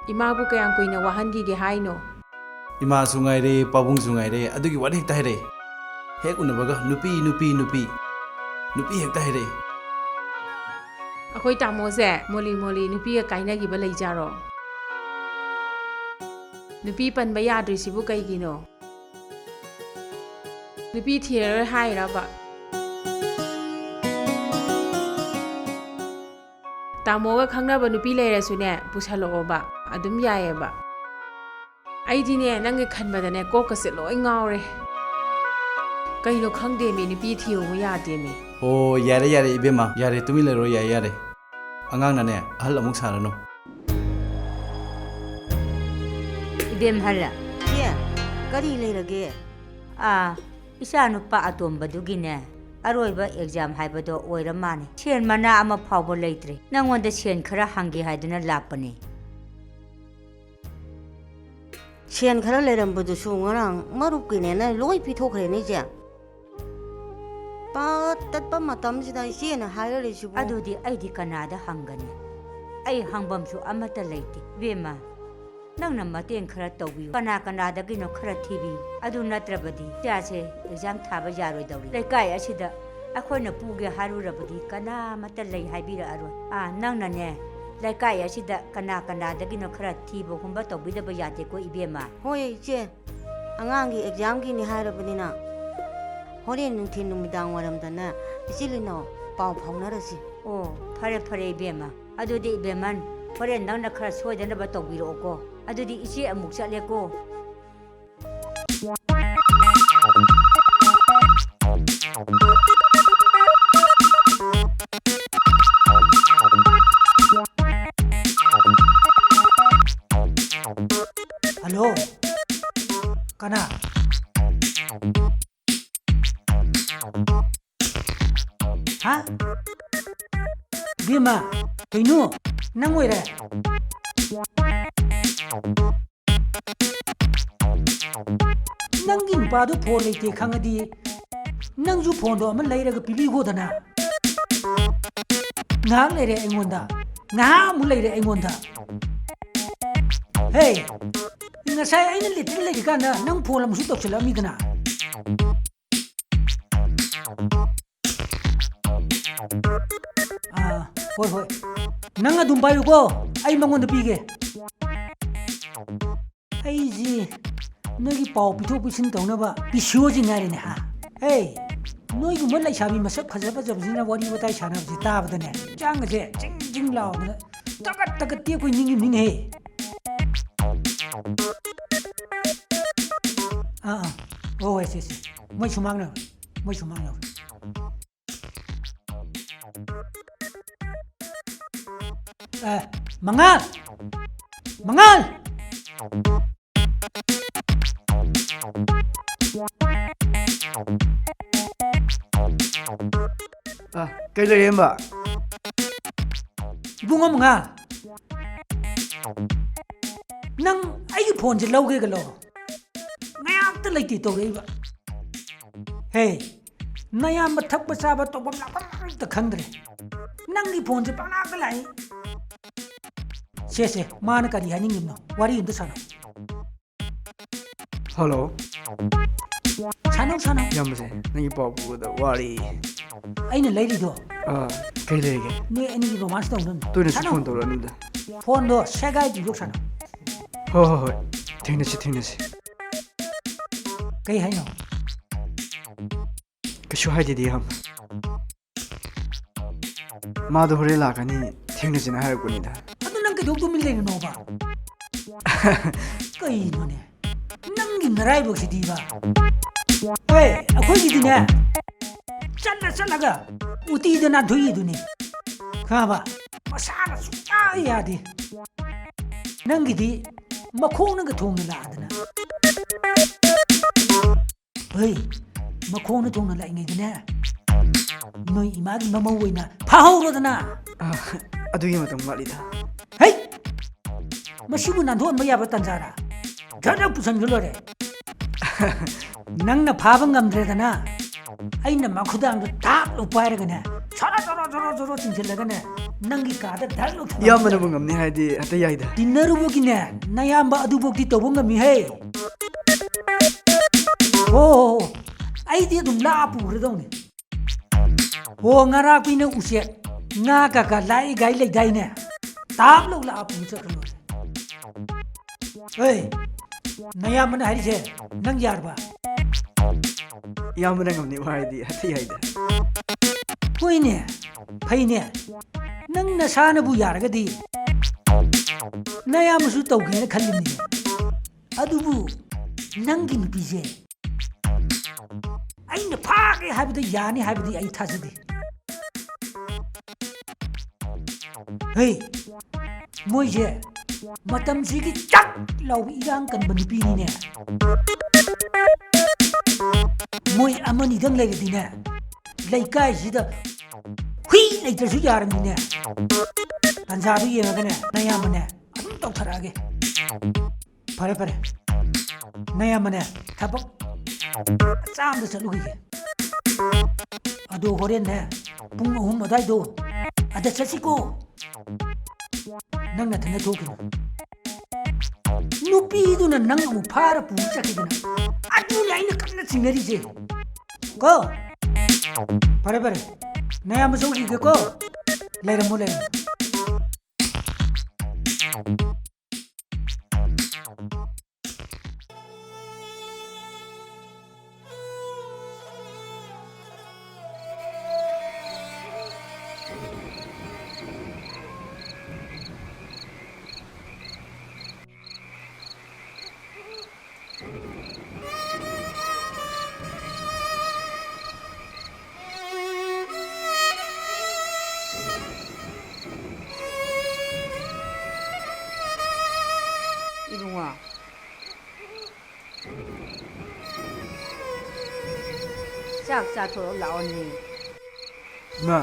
ꯏꯃꯥꯕꯨ ꯀꯌꯥꯝ ꯀꯨꯏꯅ ꯋꯥꯍꯟꯈꯤꯒꯦ ꯍꯥꯏꯅꯣ? ꯏꯃꯥꯁꯨ ꯉꯥꯏꯔꯦ, ꯄꯥꯕꯨꯡꯁꯨ ꯉꯥꯏꯔꯦ, ꯑꯗꯨꯒꯤ ꯋꯥꯔꯤ ꯍꯦꯛꯇ ꯍꯥꯏꯔꯛꯑꯦ꯫ ꯍꯦꯛ ꯎꯅꯕꯒ ꯅꯨꯄꯤ, ꯅꯨꯄꯤ, ꯅꯨꯄꯤ, ꯅꯨꯄꯤ ꯍꯦꯛꯇ ꯍꯥꯏꯔꯛꯑꯦ꯫ ꯑꯩꯈꯣꯏ ꯇꯥꯃꯣꯁꯦ ꯃꯣꯂꯤ ꯃꯣꯂꯤ ꯅꯨꯄꯤꯒ ꯀꯥꯏꯅꯈꯤꯕ ꯂꯩꯖꯥꯔꯣ? ꯅꯨꯄꯤ ꯄꯟꯕ ꯌꯥꯗ꯭ꯔꯤꯁꯤꯕꯨ ꯀꯩꯒꯤꯅꯣ? ꯅꯨꯄꯤ ꯊꯤꯔꯔꯣꯏ ꯍꯥꯏꯔꯕ? ꯇꯥꯃꯣꯒ ꯈꯪꯅꯕ ꯅꯨꯄꯤ ꯂꯩꯔꯁꯨꯅꯦ, ꯄꯨꯁꯜꯂꯛꯑꯣꯕ, ꯑꯗꯨꯝ ꯌꯥꯏꯌꯦꯕ꯫ ꯑꯩꯗꯤꯅꯦ, ꯅꯪꯒꯤ ꯈꯟꯕꯗꯅꯦ, ꯀꯣꯛꯀꯁꯦ ꯂꯣꯏ ꯉꯥꯎꯔꯦ꯫ ꯀꯩꯅꯣ ꯈꯪꯗꯦꯃꯤ, ꯅꯨꯄꯤ ꯊꯤꯌꯣꯕꯨ ꯌꯥꯗꯦꯃꯤ꯫ ꯑꯣ, ꯌꯥꯔꯦ ꯌꯥꯔꯦ ꯏꯕꯦꯝꯃ, ꯌꯥꯔꯦ, ꯇꯨꯃꯤꯟ ꯂꯩꯔꯣ, ꯌꯥꯔꯦ ꯌꯥꯔꯦ꯫ ꯑꯉꯥꯡꯅꯅꯦ ꯑꯍꯜ ꯑꯃꯨꯛ ꯁꯥꯔꯅꯨ꯫ ꯏꯕꯦꯝꯍꯜ꯫ ꯏꯆꯦ, ꯀꯔꯤ ꯂꯩꯔꯒꯦ? ꯑꯥ, ꯏꯆꯥ ꯅꯨꯄꯥ ꯑꯇꯣꯝꯕꯗꯨꯒꯤꯅꯦ, ꯑꯔꯣꯏꯕ ꯑꯦꯛꯖꯥꯝ ꯍꯥꯏꯕꯗꯣ ꯑꯣꯏꯔ ꯃꯥꯅꯦ꯫ ꯁꯦꯟ ꯃꯅꯥ ꯑꯃ ꯐꯥꯎꯕ ꯂꯩꯇ꯭ꯔꯦ꯫ ꯅꯪꯉꯣꯟꯗ ꯁꯦꯟ ꯈꯔ ꯍꯪꯒꯦ ꯍꯥꯏꯗꯨꯅ ꯂꯥꯛꯄꯅꯦ꯫ ꯁꯦꯟ ꯈꯔ ꯂꯩꯔꯝꯕꯗꯨꯁꯨ ꯉꯔꯥꯡ ꯃꯔꯨꯞꯀꯤꯅꯦꯅ ꯂꯣꯏ ꯄꯤꯊꯣꯛꯈ꯭ꯔꯦꯅꯦ ꯏꯆꯦ꯫ ꯄꯥꯠ ꯇꯠꯄ ꯃꯇꯝꯁꯤꯗ ꯏꯆꯦꯅ ꯍꯥꯏꯔꯛꯂꯤꯁꯤꯕꯨ꯫ ꯑꯗꯨꯗꯤ ꯑꯩꯗꯤ ꯀꯅꯥꯗ ꯍꯪꯒꯅꯤ? ꯑꯩ ꯍꯪꯐꯝꯁꯨ ꯑꯃꯠꯇ ꯂꯩꯇꯦ꯫ ꯏꯕꯦꯝꯃ, ꯅꯪꯅ ꯃꯇꯦꯡ ꯈꯔ ꯇꯧꯕꯤꯌꯨ꯫ ꯀꯅꯥ ꯀꯅꯥꯗꯒꯤꯅꯣ ꯈꯔ ꯊꯤꯕꯤꯌꯨ꯫ ꯑꯗꯨ ꯅꯠꯇ꯭ꯔꯕꯗꯤ ꯏꯆꯥꯁꯦ ꯑꯦꯛꯖꯥꯝ ꯊꯥꯕ ꯌꯥꯔꯣꯏꯗꯧꯔꯤ꯫ ꯂꯩꯀꯥꯏ ꯑꯁꯤꯗ ꯑꯩꯈꯣꯏꯅ ꯄꯨꯒꯦ ꯍꯥꯏꯔꯨꯔꯕꯗꯤ ꯀꯅꯥꯃꯠꯇ ꯂꯩ ꯍꯥꯏꯕꯤꯔꯛꯑꯔꯣꯏ꯫ ꯑꯥ, ꯅꯪꯅꯅꯦ, ꯂꯩꯀꯥꯏ ꯑꯁꯤꯗ ꯀꯅꯥ ꯀꯅꯥꯗꯒꯤꯅꯣ ꯈꯔ ꯊꯤꯕ ꯍꯨꯝꯕ ꯇꯧꯕꯤꯗꯕ ꯌꯥꯗꯦꯀꯣ ꯏꯕꯦꯝꯃ꯫ ꯍꯣꯏ ꯏꯆꯦ, ꯑꯉꯥꯡꯒꯤ ꯑꯦꯛꯖꯥꯝꯒꯤꯅꯤ ꯍꯥꯏꯔꯕꯅꯤꯅ ꯍꯣꯔꯦꯟ ꯅꯨꯡꯊꯤꯜ ꯅꯨꯃꯤꯗꯥꯡ ꯋꯥꯏꯔꯝꯗꯅꯦ ꯏꯆꯤꯜ ꯏꯅꯥꯎ ꯄꯥꯎ ꯐꯥꯎꯅꯔꯁꯤ꯫ ꯑꯣ, ꯐꯔꯦ ꯐꯔꯦ ꯏꯕꯦꯝꯃ꯫ ꯑꯗꯨꯗꯤ ꯏꯕꯦꯝꯃꯟ, ꯍꯣꯔꯦꯟ ꯅꯪꯅ ꯈꯔ ꯁꯣꯏꯗꯅꯕ ꯇꯧꯕꯤꯔꯛꯑꯣꯀꯣ꯫ ꯑꯗꯨꯗꯤ ꯏꯆꯦ ꯑꯃꯨꯛ ꯆꯠꯂꯦꯀꯣ꯫ ꯕꯦꯝꯃ, ꯀꯩꯅꯣ? ꯅꯪ ꯑꯣꯏꯔꯦ? ꯅꯪꯒꯤ ꯅꯨꯄꯥꯗꯨ ꯐꯣꯟ ꯂꯩꯇꯦ ꯈꯪꯉꯗꯤ, ꯅꯪꯁꯨ ꯐꯣꯟꯗꯣ ꯑꯃ ꯂꯩꯔꯒ ꯄꯤꯕꯤꯈꯣꯗꯅ꯫ ꯉꯥꯏꯍꯥꯛ ꯂꯩꯔꯦ ꯑꯩꯉꯣꯟꯗ, ꯉꯥꯏꯍꯥꯛ ꯑꯃꯨꯛ ꯂꯩꯔꯦ ꯑꯩꯉꯣꯟꯗ꯫ ꯍꯦ, ꯉꯁꯥꯏ ꯑꯩꯅ ꯂꯦꯇ꯭ꯔꯤꯟ ꯂꯩꯔꯤꯀꯥꯟꯗ ꯅꯪ ꯐꯣꯟ ꯑꯃꯨꯛꯁꯨ ꯇꯧꯁꯤꯜꯂꯛꯑꯝꯃꯤꯗꯅ꯫ ꯑꯥ, ꯍꯣꯏ, ꯍꯣꯏ꯫ ꯅꯪ ꯑꯗꯨꯝ ꯄꯥꯏꯌꯨꯀꯣ, ꯑꯩ ꯃꯉꯣꯟꯗ ꯄꯤꯒꯦ꯫ ꯑꯩꯁꯤ ꯅꯣꯏꯒꯤ ꯄꯥꯎ ꯄꯤꯊꯣꯛ ꯄꯤꯁꯤꯟ ꯇꯧꯅꯕ ꯄꯤ ꯁꯤ ꯑꯣꯁꯤ ꯉꯥꯏꯔꯦꯅꯦ, ꯍꯥ? ꯍꯦ, ꯅꯣꯏꯒꯨꯝꯕ ꯂꯩꯁꯥꯕꯤ ꯃꯁꯛ ꯐꯖ ꯐꯖꯕꯁꯤꯅ ꯋꯥꯔꯤ ꯋꯥꯇꯥꯏ ꯁꯥꯟꯅꯕꯁꯤ ꯇꯥꯕꯗꯅꯦ, ꯍꯛꯆꯥꯡꯒꯁꯦ ꯖꯤꯡ ꯖꯤꯡ ꯂꯥꯎꯗꯅ ꯇꯒꯠ ꯇꯒꯠ ꯇꯦꯛꯄꯣꯏ ꯅꯤꯡꯉꯤꯕꯅꯤꯅꯦꯍꯦ꯫ ꯑꯥ, ꯑꯥ꯫ ꯍꯣꯏ, ꯍꯣꯏ, ꯁꯦ, ꯁꯦ꯫ ꯃꯣꯏ ꯁꯨꯃꯥꯡꯅ, ꯃꯣꯏ ꯁꯨꯃꯥꯡꯅ꯫ ꯑꯦ, ꯃꯉꯥꯜ! ꯃꯉꯥꯜ! ꯑ, ꯀꯩ ꯂꯩꯔꯦ, ꯏꯌꯥꯝꯕ? ꯏꯕꯨꯡꯉꯣ ꯃꯉꯥꯜ, ꯅꯪ ꯑꯩꯒꯤ ꯐꯣꯟꯁꯦ ꯂꯧꯒꯦꯒ ꯂꯧ꯫ ꯉꯥꯏꯍꯥꯛꯇ ꯂꯩꯇꯦ ꯇꯧꯔꯛꯏꯕ꯫ ꯍꯦ, ꯅꯌꯥꯝꯕ ꯊꯛꯄ ꯆꯥꯕ ꯇꯧꯐꯝ ꯂꯥꯛꯐꯝ ꯑꯝꯇ ꯈꯪꯗ꯭ꯔꯦ꯫ ꯅꯪꯒꯤ ꯐꯣꯟꯁꯦ ꯄꯪꯂꯥꯛꯇ ꯂꯥꯛꯏ꯫ ꯁꯦ, ꯁꯦ, ꯃꯥꯅ ꯀꯔꯤ ꯍꯥꯏꯅꯤꯡꯉꯤꯕꯅꯣ? ꯋꯥꯔꯤ ꯑꯝꯇ ꯁꯥꯟꯅꯧ꯫ ꯍꯜꯂꯣ꯫ ꯁꯥꯟꯅꯧ, ꯁꯥꯟꯅꯧ꯫ ꯏꯌꯥꯝꯕꯁꯦ, ꯅꯪꯒꯤ ꯄꯥꯎ ꯄꯨꯕꯗ ꯋꯥꯔꯦ꯫ ꯑꯩꯅ ꯂꯩꯔꯤꯗꯣ꯫ ꯑꯥ, ꯀꯩ ꯂꯩꯔꯒꯦ? ꯅꯣꯏ ꯑꯅꯤꯒꯤ romance ꯇꯧꯅꯕꯅꯤ꯫ ꯇꯣꯏꯅꯁꯨ ꯁꯥꯟꯅꯧ꯫ ꯐꯣꯟ ꯇꯧꯔꯛꯑꯅꯨꯗ꯫ ꯐꯣꯟꯗꯣ ꯁꯦꯒꯥꯏꯗ꯭ꯔꯤꯐꯥꯎ ꯁꯥꯟꯅꯧ꯫ ꯍꯣꯏ, ꯍꯣꯏ, ꯍꯣꯏ꯫ ꯊꯦꯡꯅꯁꯤ, ꯊꯦꯡꯅꯁꯤ꯫ ꯀꯩ ꯍꯥꯏꯅꯣ? ꯀꯩꯁꯨ ꯍꯥꯏꯗꯦꯗ, ꯏꯌꯥꯝꯕ꯫ ꯃꯥꯗꯣ ꯍꯣꯔꯦꯟ ꯂꯥꯛꯀꯅꯤ, ꯊꯦꯡꯅꯁꯤꯅ ꯍꯥꯏꯔꯛꯄꯅꯤꯗ꯫ ꯑꯗꯨ ꯅꯪ ꯀꯩꯗꯧ ꯇꯨꯃꯤꯟ ꯂꯩꯔꯤꯅꯣꯕ? ꯀꯩꯅꯣꯅꯦ? ꯅꯪꯒꯤ ꯅꯔꯥꯏꯕꯛꯁꯤꯗꯤꯕ꯫ ꯍꯣꯏ, ꯑꯩꯈꯣꯏꯒꯤꯗꯤꯅꯦ, ꯆꯠꯂ ꯆꯠꯂꯒ ꯎꯇꯤꯗ ꯅꯥꯟꯊꯣꯛꯏꯗꯨꯅꯤ꯫ ꯈꯪꯉꯕ? ꯃꯁꯥꯅ ꯁꯨꯡꯌꯥ ꯌꯥꯗꯦ꯫ ꯅꯪꯒꯤꯗꯤ ꯃꯈꯣꯡꯅꯒ ꯊꯣꯡꯅ ꯂꯥꯛꯑꯗꯅ꯫ ꯍꯩ, ꯃꯈꯣꯡꯅ ꯊꯣꯡꯅ ꯂꯥꯛꯏꯉꯩꯗꯅꯦ, ꯅꯣꯏ ꯏꯃꯥꯒꯤ ꯃꯃꯧ ꯑꯣꯏꯅ ꯐꯥꯍꯧꯔꯣꯗꯅ꯫ ꯑ, ꯑꯗꯨꯒꯤ ꯃꯇꯝ ꯋꯥꯠꯂꯤꯗ꯫ ꯍꯩ! ꯃꯁꯤꯕꯨ ꯅꯥꯟꯊꯣꯛꯍꯟꯕ ꯌꯥꯕ ꯇꯥꯟꯖꯥꯔꯥ? ꯖꯠ ꯂꯥꯎ ꯄꯨꯁꯟꯈ꯭ꯔ ꯂꯣꯏꯔꯦ꯫ ꯅꯪꯅ ꯐꯥꯕ ꯉꯝꯗ꯭ꯔꯦꯗꯅ, ꯑꯩꯅ ꯃꯈꯨꯗꯥꯡꯗꯣ ꯊꯥꯛ ꯂꯧ ꯄꯥꯏꯔꯒꯅꯦ, ꯁꯣꯔꯣ ꯁꯣꯔꯣ ꯁꯣꯔꯣ ꯁꯣꯔꯣ ꯆꯤꯡꯁꯤꯜꯂꯒꯅꯦ, ꯅꯪꯒꯤ ꯀꯥꯗ ꯙꯛ ꯂꯧ ꯊꯝꯃꯒ ꯏꯌꯥꯝꯕꯅꯕꯨ ꯉꯝꯅꯤ ꯍꯥꯏꯔꯗꯤ ꯍꯦꯛꯇ ꯌꯥꯏꯗ꯫ ꯇꯤꯟꯅꯔꯨꯕꯒꯤꯅꯦ, ꯅꯌꯥꯝꯕ ꯑꯗꯨꯐꯧꯗꯤ ꯇꯧꯕ ꯉꯝꯃꯤꯍꯦ꯫ ꯍꯣ, ꯍꯣ, ꯍꯣ꯫ ꯑꯩꯗꯤ ꯑꯗꯨꯝ ꯂꯥꯛꯑ ꯄꯨꯈ꯭ꯔꯗꯧꯅꯤ꯫ ꯍꯣ, ꯉꯔꯥꯛꯄꯤꯅ ꯎꯆꯦꯛ, ꯉꯥ ꯀꯀꯥ ꯂꯥꯛꯏꯒꯥꯏ ꯂꯩꯗꯥꯏꯅꯦ? ꯇꯥꯞ ꯂꯧ ꯂꯥꯛꯑ ꯄꯨ ꯆꯠꯈ꯭ꯔ ꯂꯣꯏꯔꯦ꯫ ꯍꯣꯏ, ꯅꯌꯥꯝꯕꯅ ꯍꯥꯏꯔꯤꯁꯦ ꯅꯪ ꯌꯥꯔꯕ? ꯏꯌꯥꯝꯕꯅ ꯉꯝꯅꯤꯕ ꯍꯥꯏꯗꯤ ꯍꯥꯏꯐꯦꯠ ꯌꯥꯏꯗ꯫ ꯍꯣꯏꯅꯦ, ꯐꯩꯅꯦ꯫ ꯅꯪ ꯅꯁꯥꯅꯕꯨ ꯌꯥꯔꯒꯗꯤ ꯅꯌꯥꯝꯕꯁꯨ ꯇꯧꯒꯦꯅ ꯈꯜꯂꯤꯕꯅꯤꯅꯦ꯫ ꯑꯗꯨꯕꯨ ꯅꯪꯒꯤ ꯅꯨꯄꯤꯁꯦ ꯑꯩꯅ ꯐꯥꯒꯦ ꯍꯥꯏꯕꯗ ꯌꯥꯅꯤ ꯍꯥꯏꯕꯗꯤ ꯑꯩ ꯊꯥꯖꯗꯦ꯫ ꯍꯩ, ꯃꯣꯏꯁꯦ ꯃꯇꯝꯁꯤꯒꯤ ꯆꯥꯛ ꯂꯥꯎꯕ ꯏꯔꯥꯡ ꯀꯟꯕ ꯅꯨꯄꯤꯅꯤꯅꯦ꯫ ꯃꯣꯏ ꯑꯃꯅꯤꯗꯪ ꯂꯩꯔꯗꯤꯅꯦ, ꯂꯩꯀꯥꯏꯁꯤꯗ ꯍꯨꯏ ꯂꯩꯇ꯭ꯔꯁꯨ ꯌꯥꯔꯝꯅꯤꯅꯦ꯫ ꯇꯟꯖꯥꯗꯨ ꯌꯦꯡꯉꯒꯅꯦ, ꯅꯌꯥꯝꯕꯅꯦ, ꯑꯗꯨꯝ ꯇꯧꯊꯔꯛꯑꯒꯦ꯫ ꯐꯔꯦ, ꯐꯔꯦ꯫ ꯅꯌꯥꯝꯕꯅꯦ, ꯊꯕꯛ ꯃꯆꯥ ꯑꯝꯗ ꯆꯠꯂꯨꯈꯤꯒꯦ꯫ ꯑꯗꯣ ꯍꯣꯔꯦꯟꯅꯦ, ꯄꯨꯡ ꯑꯍꯨꯝ ꯑꯗꯨꯋꯥꯏꯗꯣ, ꯑꯗ ꯆꯠꯁꯤꯀꯣ꯫ ꯅꯪ ꯅꯊꯟꯗ ꯊꯣꯛꯈꯤꯅꯨ꯫ ꯅꯨꯄꯤꯗꯨꯅ ꯅꯪ ꯑꯃꯨꯛ ꯐꯥꯔ ꯄꯨ ꯆꯠꯈꯤꯗꯅ꯫ ꯑꯗꯨꯅꯦ ꯑꯩꯅ ꯀꯟꯅ ꯆꯤꯡꯅꯔꯤꯁꯦ꯫ ꯀꯣ? ꯐꯔꯦ, ꯐꯔꯦ꯫ ꯅꯌꯥꯝꯕ ꯆꯧꯈꯤꯒꯦꯀꯣ꯫ ꯂꯩꯔꯝꯃꯣ, ꯂꯩꯔꯝꯃꯣ꯫ ꯏꯕꯨꯡꯉꯣ, ꯆꯥꯛ ꯆꯥꯊꯣꯛꯑ ꯂꯥꯛꯑꯣꯅꯦ꯫ ꯏꯃꯥ,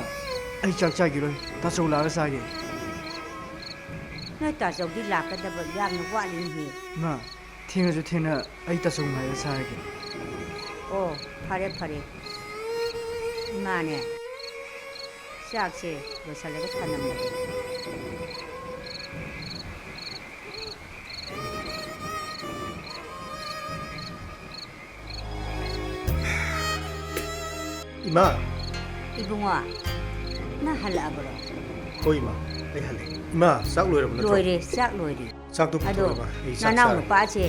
ꯑꯩ ꯆꯥꯛ ꯆꯥꯈꯤꯔꯣꯏ, ꯇꯥꯆꯧ ꯂꯥꯛꯑꯒ ꯆꯥꯒꯦ꯫ ꯅꯣꯏ ꯇꯥꯆꯧꯗꯤ ꯂꯥꯛꯀꯗꯕ ꯌꯥꯝꯅ ꯋꯥꯠꯂꯤꯅꯦꯍꯦ꯫ ꯏꯃꯥ, ꯊꯦꯡꯉꯁꯨ ꯊꯦꯡꯅ ꯑꯩ ꯇꯥꯆꯧ ꯉꯥꯏꯔ ꯆꯥꯔꯒꯦ꯫ ꯑꯣ, ꯐꯔꯦ ꯐꯔꯦ꯫ ꯏꯃꯥꯅꯦ, ꯆꯥꯛꯁꯦ ꯂꯣꯏꯁꯤꯜꯂꯒ ꯊꯅꯝꯃꯒꯦ꯫ ꯏꯃꯥ꯫ ꯏꯕꯨꯡꯉꯣ, ꯅꯪ ꯍꯜꯂꯛꯑꯕ꯭ꯔꯣ? ꯍꯣꯏ ꯏꯃꯥ, ꯑꯩ ꯍꯜꯂꯛꯑꯦ꯫ ꯏꯃꯥ, ꯆꯥꯛ ꯂꯣꯏꯔꯕ ꯅꯠꯇ꯭ꯔꯣ? ꯂꯣꯏꯔꯦ, ꯆꯥꯛ ꯂꯣꯏꯔꯦ꯫ ꯆꯥꯛꯇꯣ ꯑꯗꯣ ꯄꯨꯊꯣꯛꯑꯣ ꯏꯃꯥ, ꯑꯩ ꯆꯥꯛ ꯅꯅꯥꯎ ꯆꯥꯔꯒꯦ꯫ ꯅꯨꯄꯥꯁꯦ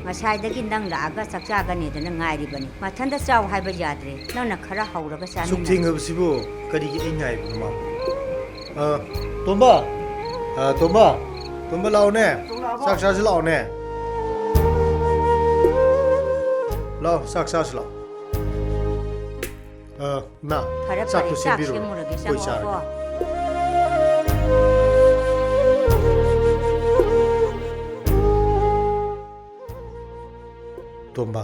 ꯉꯁꯥꯏꯗꯒꯤ ꯅꯪ ꯂꯥꯛꯑꯒ ꯆꯥꯛ ꯆꯥꯒꯅꯦꯗꯅ ꯉꯥꯏꯔꯤꯕꯅꯤ꯫ ꯃꯊꯟꯇ ꯆꯥꯎ ꯍꯥꯏꯕ ꯌꯥꯗ꯭ꯔꯦ꯫ ꯅꯪꯅ ꯈꯔ ꯍꯧꯔꯒ ꯁꯨꯛ ꯆꯥꯃꯤꯟꯅꯔꯣ꯫ ꯊꯦꯡꯉꯕꯁꯤꯕꯨ ꯀꯔꯤꯒꯤ ꯑꯩ ꯉꯥꯏꯕꯅꯣ ꯃꯥꯕꯨ? ꯑ, ꯇꯣꯝꯕ! ꯑ, ꯇꯣꯝꯕ! ꯇꯣꯝꯕ ꯂꯥꯛꯑꯣꯅꯦ꯫ ꯆꯥꯛ ꯆꯥꯁꯤ ꯂꯥꯛꯑꯣꯅꯦ꯫ ꯂꯥꯛꯑꯣ, ꯆꯥꯛ ꯆꯥꯁꯤ ꯂꯥꯛꯑꯣ꯫ ꯑ, ꯏꯃꯥ, ꯐꯔꯦ, ꯆꯥꯛꯇꯣ ꯐꯔꯦ, ꯆꯥꯛ ꯁꯦꯝꯕꯤꯔꯨꯔꯣ꯫ ꯁꯦꯝꯃꯨꯔꯒꯦ, ꯑꯩꯈꯣꯏ ꯆꯪꯉꯛꯑꯣꯀꯣ꯫ ꯆꯥꯔꯒꯦ꯫ ꯇꯣꯝꯕ,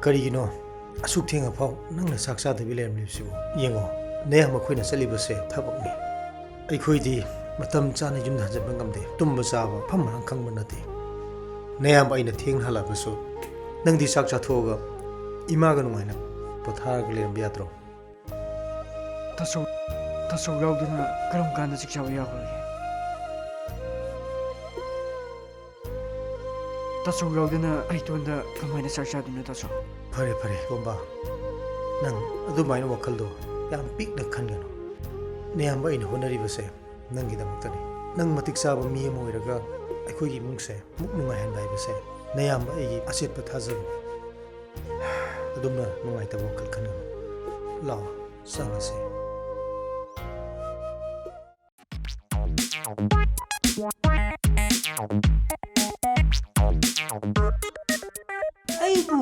ꯀꯔꯤꯒꯤꯅꯣ ꯑꯁꯨꯛ ꯊꯦꯡꯉꯐꯥꯎ ꯅꯪꯅ ꯆꯥꯛ ꯆꯥꯗꯕꯤ ꯂꯩꯔꯝꯂꯤꯕꯁꯤꯕꯨ? ꯌꯦꯡꯉꯣ, ꯅꯌꯥꯝꯕ ꯑꯩꯈꯣꯏꯅ ꯆꯠꯂꯤꯕꯁꯦ ꯊꯕꯛꯅꯤ꯫ ꯑꯩꯈꯣꯏꯗꯤ ꯃꯇꯝ ꯆꯥꯅ ꯌꯨꯝꯗ ꯍꯟꯖꯤꯟꯕ ꯉꯝꯗꯦ꯫ ꯇꯨꯝꯕ ꯆꯥꯕ ꯃꯐꯝ ꯃꯔꯥꯡ ꯈꯪꯕ ꯅꯠꯇꯦ꯫ ꯅꯌꯥꯝꯕ ꯑꯩꯅ ꯊꯦꯡꯅ ꯍꯜꯂꯛꯑꯕꯁꯨ ꯅꯪꯗꯤ ꯆꯥꯛ ꯆꯥꯊꯣꯛꯑꯒ ꯏꯃꯥꯒ ꯅꯨꯡꯉꯥꯏꯅ ꯄꯣꯊꯥꯔꯒ ꯂꯩꯔꯝꯕ ꯌꯥꯗ꯭ꯔꯣ? ꯇꯥꯆꯧ, ꯇꯥꯆꯧ ꯌꯥꯎꯗꯅ ꯀꯔꯝ ꯀꯥꯟꯗ ꯆꯥꯛ ꯆꯥꯕ ꯌꯥꯈ꯭ꯔꯒꯦ? ꯇꯥꯆꯧ ꯌꯥꯎꯗꯅ ꯑꯩ ꯏꯇꯣꯟꯗ ꯀꯃꯥꯏꯅ ꯆꯥꯛ ꯆꯥꯗꯣꯏꯅꯣ, ꯇꯥꯆꯧ? ꯐꯔꯦ, ꯐꯔꯦ, ꯇꯣꯝꯕ꯫ ꯅꯪ ꯑꯗꯨꯃꯥꯏꯅ ꯋꯥꯈꯜꯗꯣ ꯌꯥꯝ ꯄꯤꯛꯅ ꯈꯟꯒꯅꯨ꯫ ꯅꯌꯥꯝꯕ ꯑꯩꯅ ꯍꯣꯠꯅꯔꯤꯕꯁꯦ ꯅꯪꯒꯤꯗꯃꯛꯇꯅꯤ꯫ ꯅꯪ ꯃꯇꯤꯛ ꯆꯥꯕ ꯃꯤ ꯑꯃ ꯑꯣꯏꯔꯒ ꯑꯩꯈꯣꯏꯒꯤ ꯏꯃꯨꯡꯁꯦ ꯑꯃꯨꯛ ꯅꯨꯡꯉꯥꯏꯍꯟꯕ ꯍꯥꯏꯕꯁꯦ ꯅꯌꯥꯝꯕ ꯑꯩꯒꯤ ꯑꯆꯦꯠꯄ ꯊꯥꯖꯕꯅꯤ꯫ ꯑꯗꯨꯝꯅ ꯅꯨꯡꯉꯥꯏꯇꯕ ꯋꯥꯈꯜ ꯈꯟꯒꯅꯨ꯫ ꯂꯥꯛꯑꯣ, ꯆꯪꯉꯁꯤ꯫ ꯑꯩꯕꯨ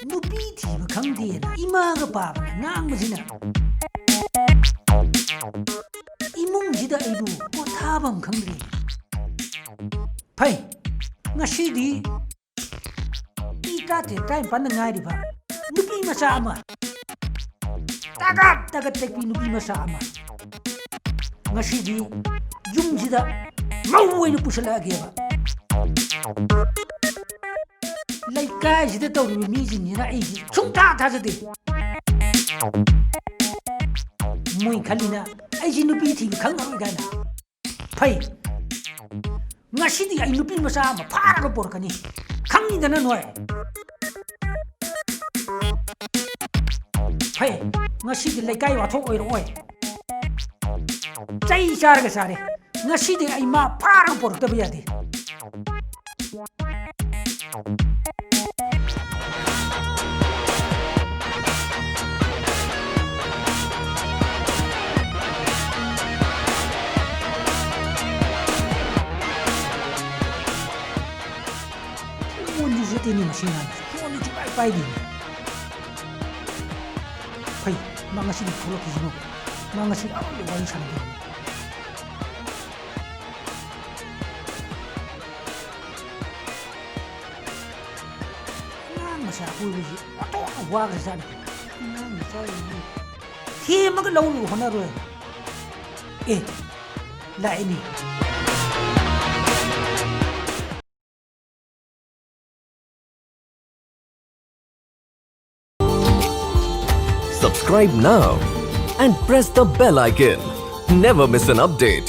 ꯅꯨꯄꯤ ꯊꯤꯕ ꯈꯪꯗꯦꯅ ꯏꯃꯥꯒ ꯄꯥꯕꯅ ꯉꯥꯡꯕꯁꯤꯅ ꯏꯃꯨꯡꯁꯤꯗ ꯑꯩꯕꯨ ꯄꯣꯊꯥꯐꯝ ꯈꯪꯗ꯭ꯔꯦ꯫ ꯐꯩ, ꯉꯁꯤꯗꯤ ꯃꯤ ꯇꯔꯥꯇꯔꯦꯠ ꯇꯔꯥꯅꯤꯄꯥꯟꯗ ꯉꯥꯏꯔꯤꯕ ꯅꯨꯄꯤ ꯃꯆꯥ ꯑꯃ ꯇꯒꯠ ꯇꯒꯠ ꯇꯦꯛꯄꯤ ꯅꯨꯄꯤ ꯃꯆꯥ ꯑꯃ ꯉꯁꯤꯗꯤ ꯌꯨꯝꯁꯤꯗ ꯃꯧ ꯑꯣꯏꯅ ꯄꯨꯁꯜꯂꯛꯑꯒꯦꯕ꯫ ꯂꯩꯀꯥꯏꯁꯤꯗ ꯇꯧꯔꯤꯕ ꯃꯤꯁꯤꯡꯁꯤꯅ ꯑꯩꯁꯤ ꯁꯨꯡꯊꯥ ꯊꯥꯖꯗꯦ꯫ ꯃꯣꯏ ꯈꯜꯂꯤꯅ ꯑꯩꯁꯤ ꯅꯨꯄꯤ ꯊꯤꯕ ꯈꯪꯉꯔꯣꯏ ꯀꯥꯏꯅ꯫ ꯐꯩ, ꯉꯁꯤꯗꯤ ꯑꯩ ꯅꯨꯄꯤ ꯃꯆꯥ ꯑꯃ ꯐꯥꯔꯒ ꯄꯣꯔꯛꯀꯅꯤ꯫ ꯈꯪꯉꯤꯗꯅ ꯅꯣꯏ꯫ ꯐꯩ, ꯉꯁꯤꯗꯤ ꯂꯩꯀꯥꯏ ꯋꯥꯊꯣꯛ ꯑꯣꯏꯔꯛꯑꯣꯏ꯫ ꯆꯩ ꯆꯥꯔꯒ ꯆꯥꯔꯦ꯫ ꯉꯁꯤꯗꯤ ꯑꯩ ꯃꯥ ꯐꯥꯔꯒ ꯄꯣꯔꯛꯇꯕ ꯌꯥꯗꯦ꯫ ꯐꯣꯟꯁꯨ ꯆꯠꯇꯦꯅꯦ ꯃꯁꯤ ꯑꯉꯥꯡꯁꯦ꯫ ꯐꯣꯟꯁꯨ ꯁꯨꯡꯄꯥꯏ ꯄꯥꯏꯗꯦꯅꯦ꯫ ꯐꯩ, ꯃꯥ ꯉꯁꯤꯗꯤ ꯊꯣꯛꯂꯛꯈꯤꯁꯅꯨ꯫ ꯃꯥ ꯉꯁꯤ ꯑꯔꯣꯏꯕ ꯋꯥꯔꯤ ꯁꯥꯟꯅꯗꯣꯏꯅꯤ꯫ ꯑꯉꯥꯡ ꯃꯆꯥ ꯀꯣꯏꯕꯁꯤ ꯑꯣꯟꯊꯣꯛꯅ ꯋꯥꯈ꯭ꯔꯖꯥꯠꯅꯤ꯫ ꯑꯉꯥꯡ ꯃꯆꯥꯁꯤꯡꯁꯤ ꯊꯦꯝꯃꯒ ꯂꯧꯅꯕ ꯍꯣꯠꯅꯔꯣꯏ꯫ ꯑꯦ, ꯂꯥꯛꯑꯦꯅꯦ꯫ Subscribe now and press the bell icon. Never miss an update.